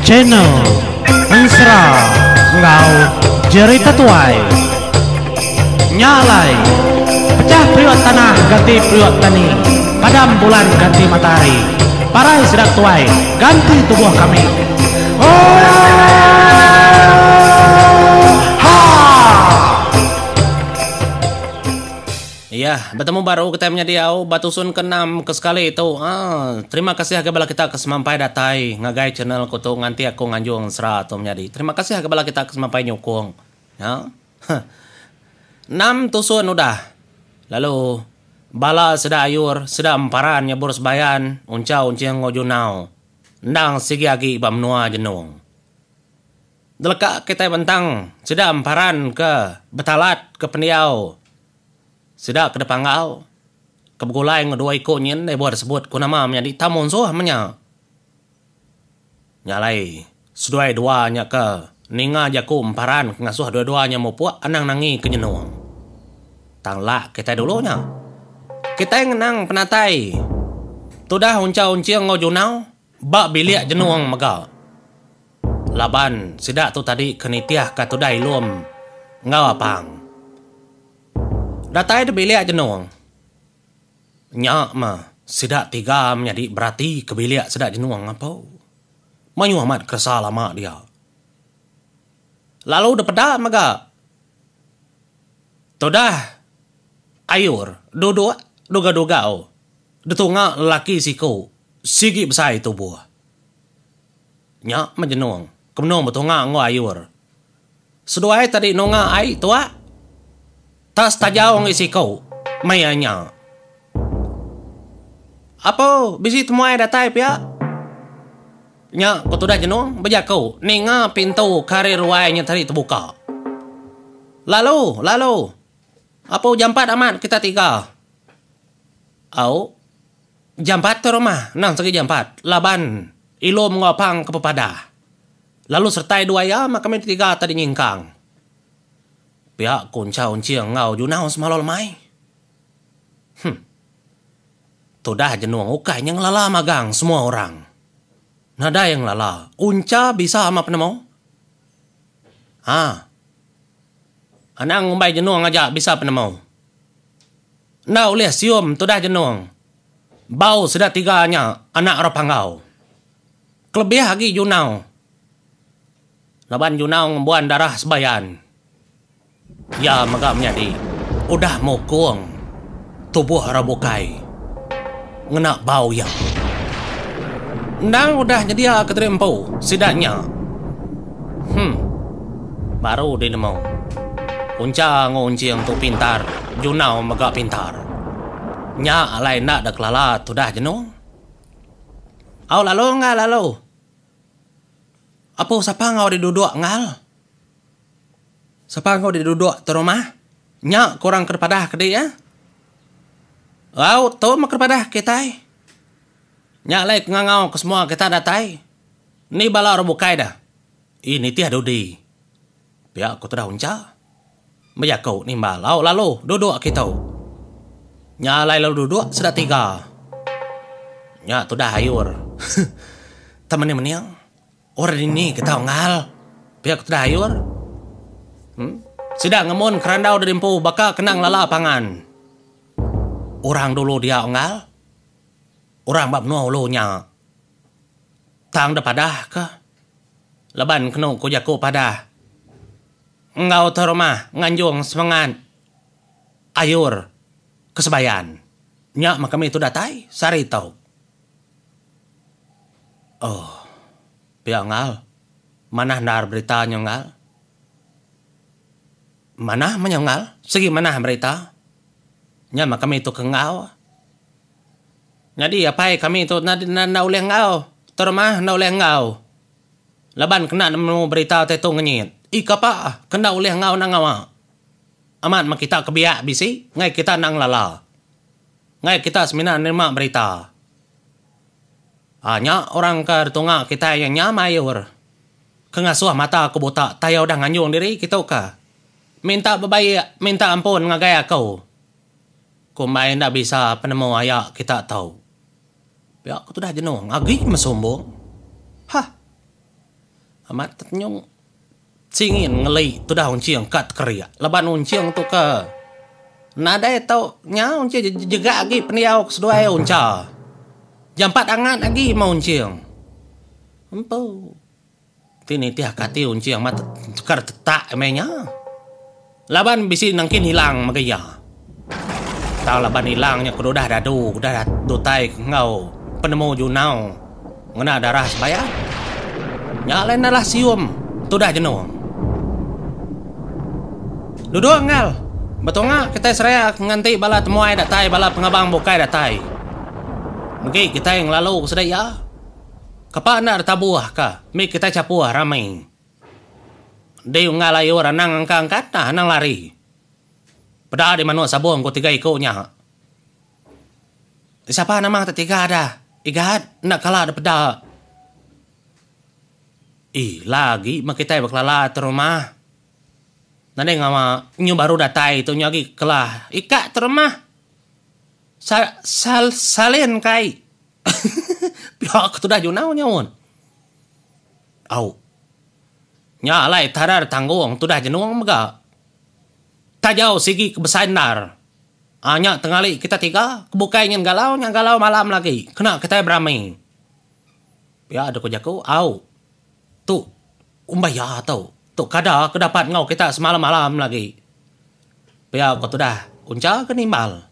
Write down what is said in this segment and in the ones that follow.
Channel Ensera enggau Jerita Tuai. Nya alai, pechah periuk tanah ganti periuk tani, padam bulan ganti matahari, parai sida tuai ganti tubuh kami. Oohaa! Iya, betemu baru kitai menyadi au ba tusun ke enam ke sekali tu. Aa, terima kasih agi bala kita ke semampai datai ngagai channel ku tu nganti aku nganjung ensera tu menyadi. Terima kasih agi bala kita ke semampai nyukung. Nya. Heh. Enam tusun udah. Lalu bala sida ayur, sida emparan nyebur sebayan, unchau unching enggau junau endang sigi agi ba menua jenung. Deleka kitai bentang sida emparan ke betalat ke pendiau sida ke depanggau ke begulai enggau dua iku nyin deh buah disebut ku nama menyadi tau munsuh menya. Nya alai seduai dua nya ke ninga jaku emparan ke ngasuh dua-dua nya mupuk anang nangi ke nyenung. Tang lak kitai dulu nya. Kitai ngenang penatai tudah unchau unching enggau junau ba bilik jenung mega. Laban sida tu tadi ke nitihka tudah Ilum enggau Apang. Datai di bilik jenung, nya meh sida tiga menyadi berati ke bilik sida jenung apu. Mayuh amat keresa lama dia. Lalu dipeda mega tudah Ayur duduk dugau-dugau ditunga lelaki siku sigi besai tubuh. Nya meh jenung ke benung betunga enggau ayur. Seduai tadi nunga ai tuak tak setajau enggi siku maya nya. Apo bisi temuai datai pia? Nya ku tudah jenung bejaku ninga pintu ke ari ruai nya tadi tebuka. Lalu, lalu. Apo jampat amat kita tiga. Au. Jampat tu rumah endang segi jampat laban Ilom enggau Apang ke pepadah. Lalu sertai dua iya meh kami tiga tadi nyingkang. Pia ku Enchau Enching enggau Junau semalau lemai. Huh. Tudah jenung ukai nya ngelala magang semua orang. Nadai ngelala Uncha bisa amat penemu. Ha. Anang ngumbai jenung aja bisa penemu. Enda ulih sium tudah jenung. Bau sida tiga nya anak orang Panggau. Kelebih agi Junau. Laban Junau ngembuan darah sebayan. Iya mega menyadi udah mukung tubuh orang bukai ngena bau iya. Endang udah nyediaka diri empu sida nya. Huh. Baru di nemu. Uncha enggau Unching tu pintar, Junau mega pintar. Nya alai enda da kelala tudah jenung. Au lalu enggal lalu. Apu sapa enggau di duduk enggal. Sapa enggau di duduk tu rumah. Nya ke orang ke dipadah ke di eh. Au tu meh ke dipadah kitai. Nya alai ke ngangau ke semua kita datai. Ni bala orang bukai dah. Ih nitih dudi. Pia ku tudah uncha. Bejaku nimbal au lalu duduk kitu. Nya alai lalu duduk sida tiga. Nya tudah ayur. Tang mening-mening orang dini kita unggal. Pia ku tudah ayur. Em sida ngemun kerandau diri empu baka kena ngelala pangan. Orang dulu dia unggal. Orang ba menua ulu nya. Tang deh padah ka. Laban kenu ku jaku padah enggau tuai rumah nganjung semengat ayur ke sebayan. Nya meh kami tu datai sehari tu. Oh. Pia enggau. Manah endar berita nya enggau. Manah meh nya enggau. Sigi manah berita. Nya meh kami tu ke enggau. Nyadi apai kami tu enda ulih enggau. Terumah enda ulih enggau. Laban kena nemu berita utai tu ngenyit. Ii kapa ke enda ulih enggau enda ngawa. Amat meh kita ke biak bisi enggai kita enda ngelala. Enggai kita semina nerima berita. Aa nya orang ke ditunga kitai nya nya mayur ke ngasuh mata aku buta tai udah nganjung diri kitu ka. Minta bebaik minta ampun ngagai aku. Kumbai enda bisa penemu aya kita tau. Pia ku tudah jenuh agi mesumbung. Hah. Amat nyung singin ngeli tudah unching ka tekerik laban unching tu ke nadai tau nya unching jega agi pendiau ke seduai uncha. Jampat angat agi meh unching. Empu ti nitih ka ati unching amat tekar tetak meh nya. Laban bisi nangkin ilang mega iya. Tang laban ilang nya kedudah dadu udah dutai enggau penemu junau. Ngena darah sebaya. Nya alai enda lah sium tudah jenung. Duduk enggau betunga kitai seraya nganti bala temuai datai bala pengabang bukai datai. Megi kitai ngelalu ke sida iya. Kepa enda ditabuh ka mih kitai chapuh rami. Di unggal ayur anang angka angkat anang lari. Peda di manuk sabung ku tiga iku nya. Sapa nama te tiga dah Igat enda kala da peda. Ih lagi meh kitai bekelala te rumah. Nadai ngawa nyu baru datai tu nyu agi kelah ika te rumah. Sa sal salin kai. Pia ke tudah junau nyaut. Au. Nya alai tadar tanggung tudah jenung mega. Tajau sigi ke besai endar. Aa nya tengali kita tiga ke bukai nyin galau nya galau malam lagi kena kitai berami. Pia deh ku jaku au tu umbai iya tu tu kada ke dapat enggau kita semalam malam lagi. Pia ku tudah uncha ke nimbal.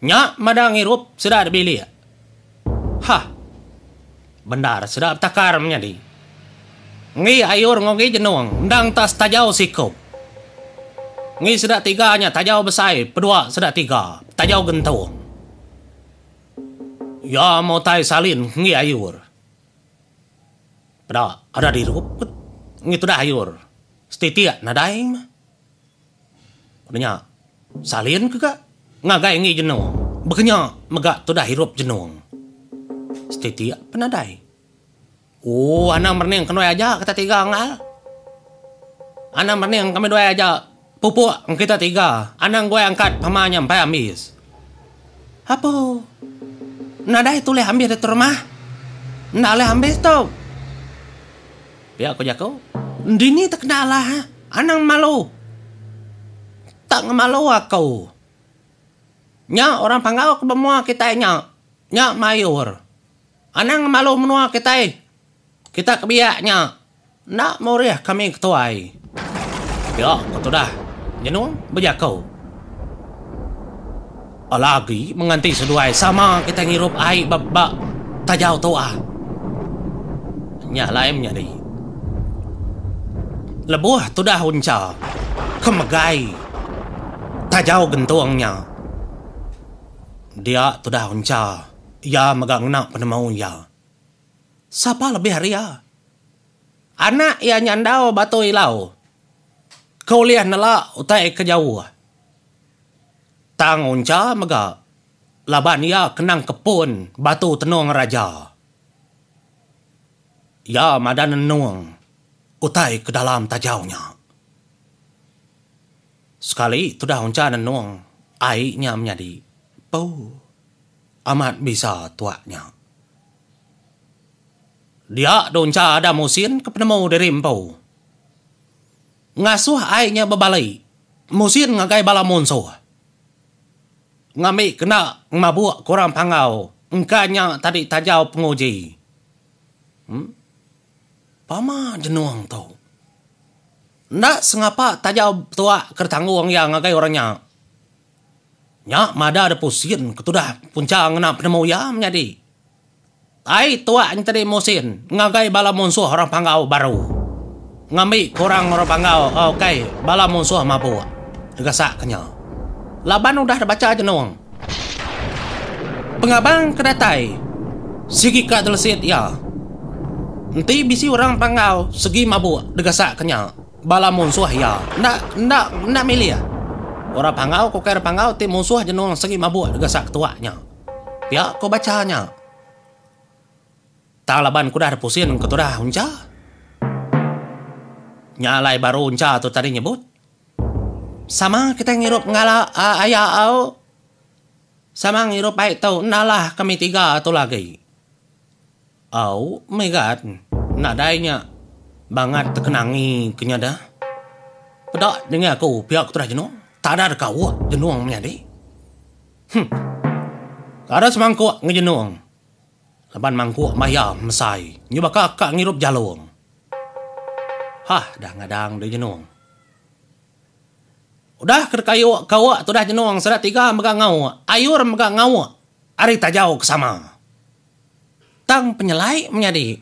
Nya mada ngirup sida da bilik. Hah. Bendar sida betakar menyadi. Enggi ayur enggau enggi jenung endang tak setajau siku. Enggi sida tiga nya tajau besai pedua sida tiga tajau gentung. Iya meh utai salin enggi ayur. Peda ada dirup enggi tudah ayur setitik nadai meh. Udah nya, salin ke ga ngagai enggi jenung. Baka nya mega tudah irup jenung. Setitik penadai. Ooh anang merening kenduai aja kita tiga enggau. Anang merening kami duai aja pupuk engki kita tiga. Anang guai angkat pama nya empai ambis. Apo. Nadai tulih ambis ditu rumah. Enda alih ambis tu. Pia ku jaku. Dini tekena alah anang malu. Tak ngemalu aku. Nya orang panggau ke bemua kitai nya. Nya mayur. Anang ngemalu menua kitai. Kita ke biak nya. Enda murih kami ketuai. Pia ku tudah Jenung bejaku. Lagi menganti seduai sama kitai ngirup ai ba ba tajau tu ah. Nya alai menyadi. Lebuh tudah uncha ke megai tajau gentung nya. Dia tudah uncha iya mega ngena penemu iya. Sapa lebih ari iya? Anak iya nyandau batu ilau ke ulih nela utai ke jauh. Tang uncha mega laban iya kenang kepun batu tenung raja. Iya madah nenung utai ke dalam tajau nya. Sekali tudah uncha nenung ai nya menyadi puu amat bisa tuak nya. Dia deh uncha ada musin ke penemu diri empu. Ngasuh ai nya bebali musin ngagai bala munsuh. Ngambi kena ngemabuk ke orang Panggau engka nya tadi tajau penguji. Em. Pama jenung tu. Enda sengapa tajau tuak ke ditanggung iya ngagai orang nya. Nya mada dep usin ke tudah puncha ngena penemu iya menyadi. Ai tuak nya tadi musin ngagai bala munsuh orang Panggau baru. Ngambi ke orang orang Panggau ukai bala munsuh mabuk gasak ke nya. Laban udah dibacha jenung. Pengabang ke datai sigi ka telesit iya. Enti bisi orang Panggau segi mabuk degasak ke nya bala munsuh iya enda enda enda milih. Orang Panggau ke ukai orang Panggau ti munsuh jenung segi mabuk degasak ke tuak nya. Pia ko bacha nya. Tang laban ku udah pusin ke tudah uncha. Nya alai baru uncha tu tadi nyebut. Sama kitai ngirup ngala aya au. Sama ngirup ai tu enda alah kami tiga tu lagi. Au meh gat nadai nya. Bangat tekenangi ke nya dah. Peda ninga aku pia ke tudah jenung. Tada deka wok jenung menyadi. Huh. Kada semangkuk ngejenung. Laban mangkuk maya mesai nyu baka ka ngirup jalung. Hah dah ngadang deh jenung. Udah ke dekayu kauk tudah jenung sida tiga mega ngauk, ayur mega ngauk ari tajau ke sama. Tang penyelai menyadi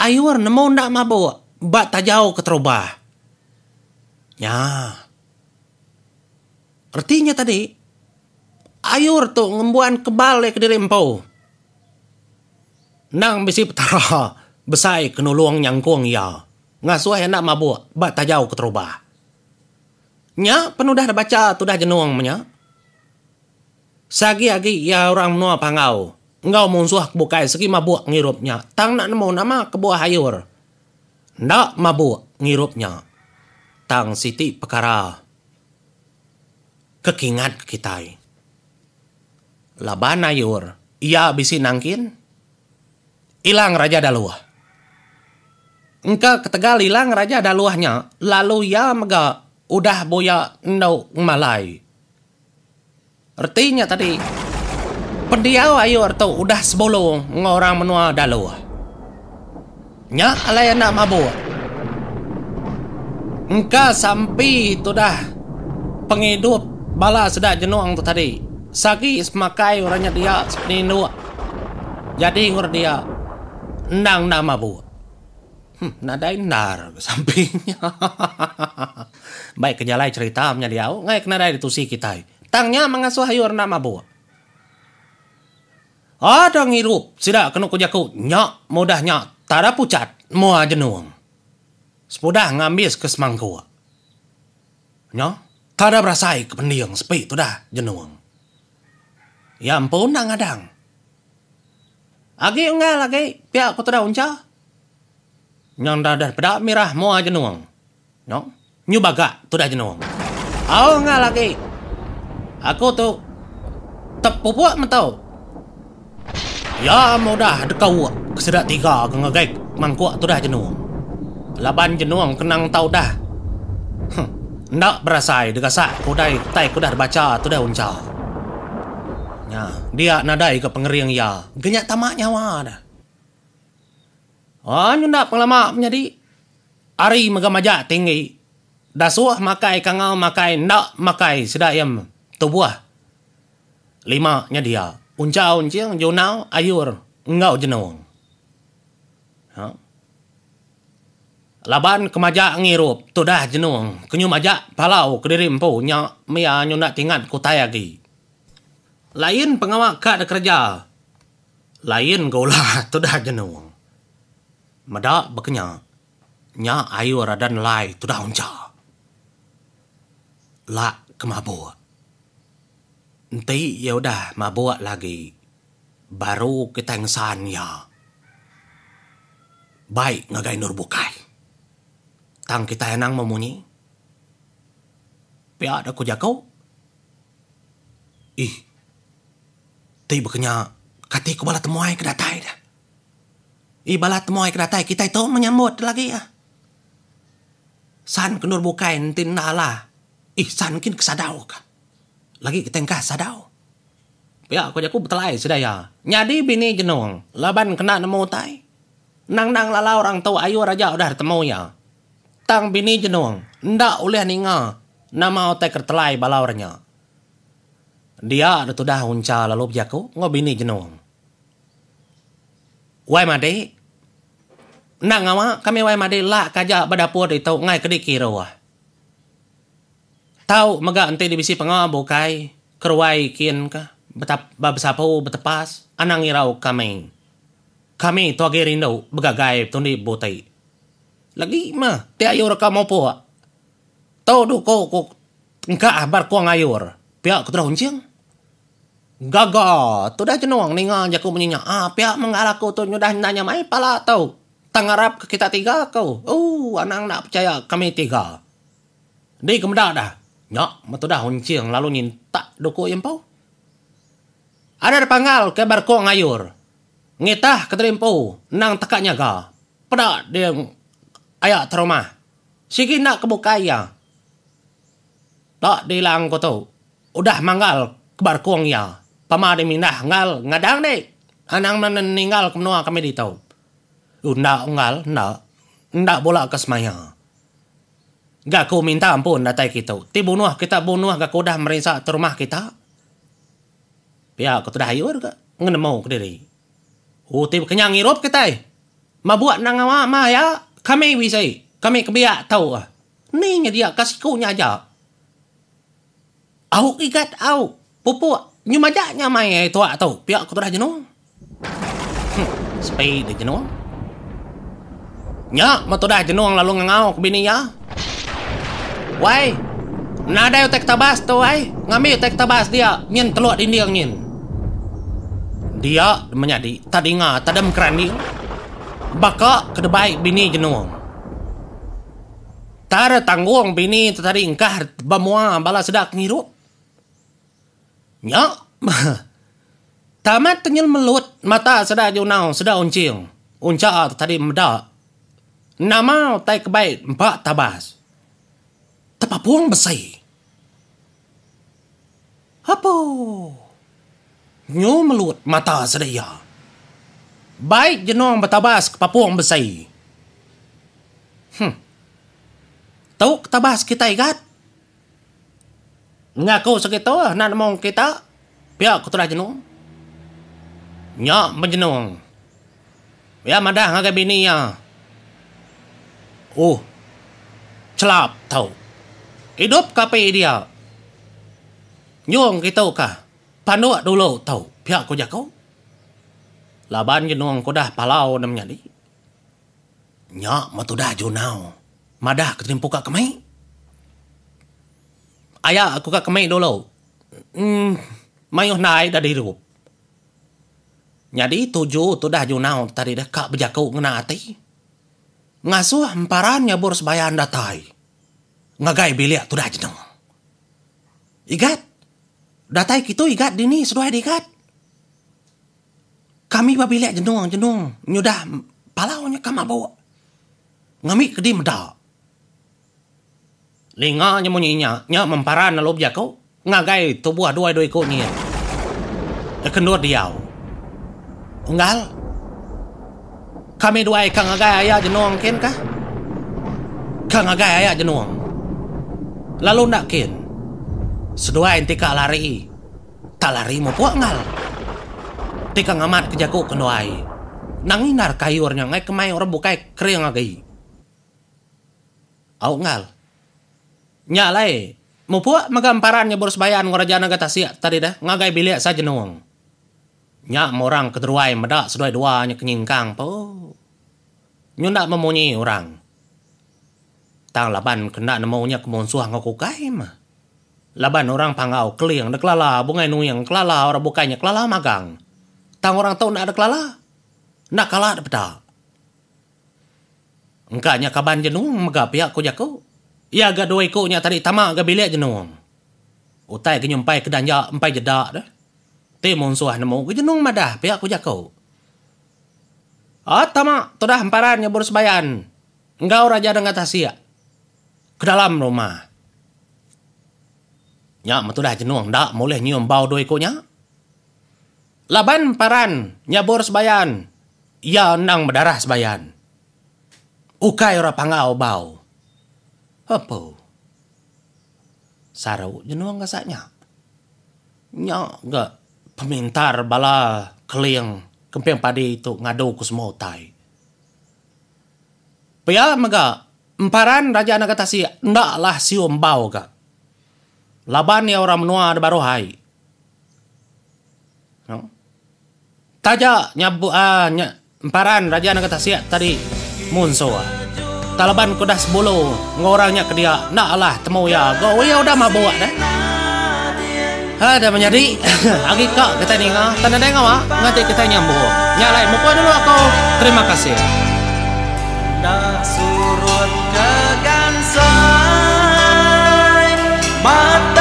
ayur nemu enda mabuk ba tajau keterubah. Nya. Reti nya tadi ayur tu ngembuan kebal iya kediri empu. Endang bisi petara besai ke nulung nyangkung iya. Ngasuh iya enda mabuk ba tajau keterubah. Nya penudah da bacha tudah jenung menya. Seagi-agi iya orang menua Panggau enggau munsuh ke bukai segi mabuk ngirup nya tang enda nemu nama kebuah ayur enda mabuk ngirup nya. Tang siti pekara ke kingat ke kitai laban ayur iya bisi nangkin. Ilang Raja Daluh. Engka ketegal Ilang Raja Daluh nya lalu iya mega udah buya endu ngemalai. Reti nya tadi, pendiau ayur tu udah sebulu enggau orang menua Daluh. Nya alai enda mabuk. Engka sampi tudah pengidup bala sida jenung tu tadi sagi semakai orang nya dia sepeninduk. Jadi enggau dia endang enda mabuk. Huh nadai endar ga sampi nya. Baik ke jalai cherita menyadi au enggai ke nadai ditusi kitai. Tang nya meh ngasuh ayur enda mabuk. Ada ngirup sida kenu ku jaku nya mudah nya tada puchat mua jenung. Sepudah ngambis ke semangkuk. Nya tada berasai ke pending sepi tudah jenung. Iya empu enda ngadang. Agi unggal agi pia ku tudah uncha. Nya enda deh peda mirah mua jenung. Nya nyu bagak tudah jenung. Au unggal agi. Aku tu tepupuk metu. Iya mudah deka wok ke sida tiga ke ngagai mangkuk tudah jenung. Laban jenung kenang tau dah. Huh. Enda berasai degasak ke udai utai ke udah dibacha tudah uncha. Nya, dia nadai ga pengering iya. Ga nya tama nyawa dah. Aa nyunda pengelama menyadi. Ari mega majak tinggi. Dasuh makai kangau makai enda makai sida iya tubuh. Lima nya dia. Uncha unching junau ayur enggau jenung. Ha. Laban ke majak ngirup tudah jenung ke nyu majak palau kediri empu nya mia nyunda tingat ke utai agi. Lain pengawa ka dikereja lain ga ulah tudah jenung. Meda baka nya, nya ayur adan nelai tudah uncha. Lak ke mabuk. Enti iya udah mabuk lagi baru kitai ngesan iya bai ngagai endur bukai. Tang kitai anang memunyi. Pia da ku jaku. Ih. Ti baka nya kati ku bala temuai ke datai dah. Ih bala temuai ke datai kitai tu menyambut lagi ah. San ke endur bukai enti enda alah. Ih san kin ke sadau ka. Lagi kitai engka sadau. Pia ku jaku betelai sida iya. Nyadi bini Jenung laban kena nemu utai. Endang-endang lalau orang tu ayur aja udah ditemu iya. Tang bini Jenung enda ulih ninga nama utai ke ditelai bala orang nya. Dia ditudah Uncha lalu bejaku enggau bini Jenung. Wai madi. Enda ngawa kami wai madi lak ke aja ba dapur ditu enggai ke dikiruh. Tau mega enti dibisi pengawa bukai keruai kin ka ba besapu betepas anang irau kami. Kami tu agi rindu begagai betundi bebuti. Lagi meh ti ayur ka mupuk. Tu duku ku engka bar kung ayur pia ku terus unching. Gaga tudah jenung ninga jaku munyi nya aaa pia menggal aku tu nyudah enda nyamai pala tu. Tang ngarap ke kita tiga ku. Ooh anang enda pechaya kami tiga. Di ke meda dah. Nya metudah Unching lalu nyintak duku iya empu. Ada dipanggal ke ba rekung ayur. Ngitah ke diri empu endang teka nyaga. Peda dia aya terumah. Sigi enda ke bukai iya. Tak dilang ku tu. Udah manggal ke barkung iya. Pama di mindah enggal ngadang dik. Anang men ninggal ke menua kami ditu. Enda unggal enda. Enda bula ke semaya. Ga aku minta ampun datai kitu. Ti bunuh kita bunuh ga aku udah merinsa terumah kita. Pia ku tudah ayur ga ngenemu kediri. Uti baka nya ngirup kitai. Mabuk enda ngawa mah iya. Kami bisi. Kami ke biak tau. Ni nyedia ka siku nya aja. Au igat au. Pupuk nyu majak nya mai ai tuak tu pia ku tudah jenung. Huh sepi deh jenung. Nya meh tudah jenung lalu ngangau ke bini iya. Wai nadai utai ketabas tu ai ngambi utai ketabas dia nyin teluk dinding nyin. Dia menyadi tadinga tadem keranding baka ke debai bini jenung. Tar tanggung bini tu tadi engkah ba mua bala sida ke ngirup. Nya meh. Tamat tenyel melut mata sida junau sida unching. Uncha tu tadi meda nama utai ke bai empa tabas. Tepapung besi. Apo. Nyu melut mata sida iya. Bai jenung betabas ke papung besi. Huh. Tu ke tabas kitai gat. Ngaku segitu enda nemu kita pia ku tudah jenung. Nya menjenung. Iya madah ngagai bini iya. Uh. Chelap tau. Idup ka api dia. Nyung kitu ka. Panduk dulu tau pia ku jaku. Laban jenung ku udah palau ne menyadi. Nya meh tudah Junau madah ke tempu ka kemi. Aya aku ka kemi dulu emm mayuh ndai da dirup. Nyadi tuju tudah Junau tadi deh ka bejaku ngena ati ngasuh emparan nyabur sebayan datai ngagai bilik tudah Jenung. Igat datai kitu igat dini seduai digat. Kami ba bilik jenung jenung nyudah palau nya ka mabuk ngambi kedi meda. Ninga nya munyi nya, nya memparan lalu bejaku ngagai tubuh duai dua iku nyin ke endur diau. Unggal, kami duai ka ngagai aya jenung kin kah? Ka ngagai aya jenung. Lalu enda kin. Seduai enti ka lari. Tak lari mupuk enggau. Ti ka ngamat ke jaku ke enduai. Endang ngindar kayur nya enggai ke mai orang bukai kering agi. Au enggau. Nya alai mupuk mega emparan nyebur sebayan enggau Raja Naga Tasik tadi deh ngagai bilik sa jenung. Nya meh orang ke teruai meda seduai dua nya ke nyingkang po. Nyunda memunyi orang. Tang laban ke enda nemu nya ke munsuh enggau ke ukai meh. Laban orang Panggau, Keling, dek kelala, Bungai Nuing, kelala, orang bukai nya kelala magang. Tang orang tu enda dek kelala. Enda kala dek peda. Engka nya kaban Jenung mega pia ku jaku. Iya ga dua iku nya tadi tama ga bilik Jenung. Utai ke nyumpai ke danja empai jeda deh. Ti munsuh nemu ga Jenung madah pia ku jaku. Ah tama tudah emparan nyebur sebayan enggau Raja Nengah Tasik. Ke dalam rumah. Nya metudah jenung enda mulih nyium bau dua iku nya. Laban paran nyabur sebayan, iya endang bedarah sebayan. Ukai orang panggau bau. Apu. Saru jenung gasak nya. Nya ga pemintar bala keling kemping padi tu ngadu ke semua utai. Pia mega Emparan Raja Naga Tasik enda lah sium bau ga. Laban iya orang menua da baruh ai. No. Taja nya uh, nya emparan Raja Naga Tasik tadi munsuh. Talaban ke udah sebulu enggau orang nya ke dia enda alah temu iya ga iya udah mabuk deh. Ha dah menyadi agi ka kitai ninga tan nadai ngawa nganti kitai nyambung. Nya alai mupuk dulu aku. Terima kasih. Enda surut ke gansai mata.